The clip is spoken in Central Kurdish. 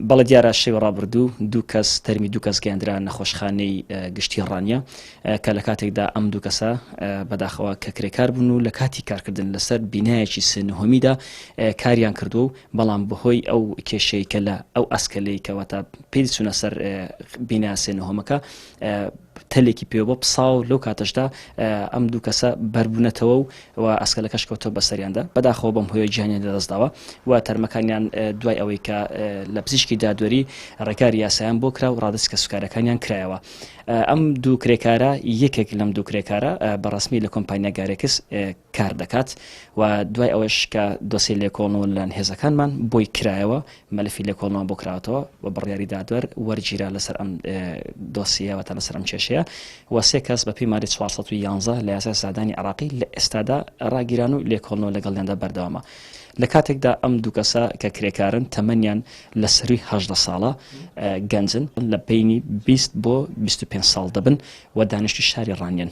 بەڵێ دیارە شەوی ڕابردوو دوو کەس تەرمی دوو کەس گەیاندرا نەخۆشخانەی گشتی ڕانیە کە لە کاتێکدا ئەم دوو کەسە بەداخەوە کە کرێکار بوون و لە کاتی کارکردن لەسەر بینایەکی سێ نهۆمیدا کاریان کردووە و بەڵام بەهۆی ئەو کێشەی کە لە ئەو ئەسکەلەی کەواتە پێی چوونە سەر بینا سێ نهۆمەکە تەلێکی پێوە پساو لەو کاتەشدا ئەم دوو کەسە بەربوونەتەوە و و ئەسکەلەکەش کەوتەوە بەسەریاندا بەداخەوە بەم هۆیە گیانیان لەدەستداوە و تەرمەکانیان دوای ئەوەی کە لە پزیشکی دادوەری ڕێکاری یاسایان بۆ کرا و ڕادەستی کەسوکارەکانیان کرایەوە ئەم دوو کرێکارە یەکێک لەم دوو کرێکارە بە ڕەسمی لە کۆمپانیا گارێکس کار دەکات و دوای ئەوەش کە دۆسیەی لێکۆڵنەوە لەلایەن هێزەکانمان بۆی کرایەوە مەلەفی لێکۆڵنەوە بۆ کراوەتەوە و بڕیاری دادوەر وەرگیرا لەسەر ئەم دۆسیە واتە لەسەر ئەم کێشەیە و سێ کەس بە پێی مادەی 411 لە یاسای سزادانی عێراقی لە ئێستادا ڕاگیران و لێکۆڵنەوە لەگەڵیاندا بەردەوامە. لە کاتێکدا ئەم دوو کەسە کە کرێکارن تەمەنیان لە سەرووی 18 ساڵە گەنجن لە بەینی 20 بۆ 25 ساڵ دەبن و دانیشتوی شاری ڕانیەن.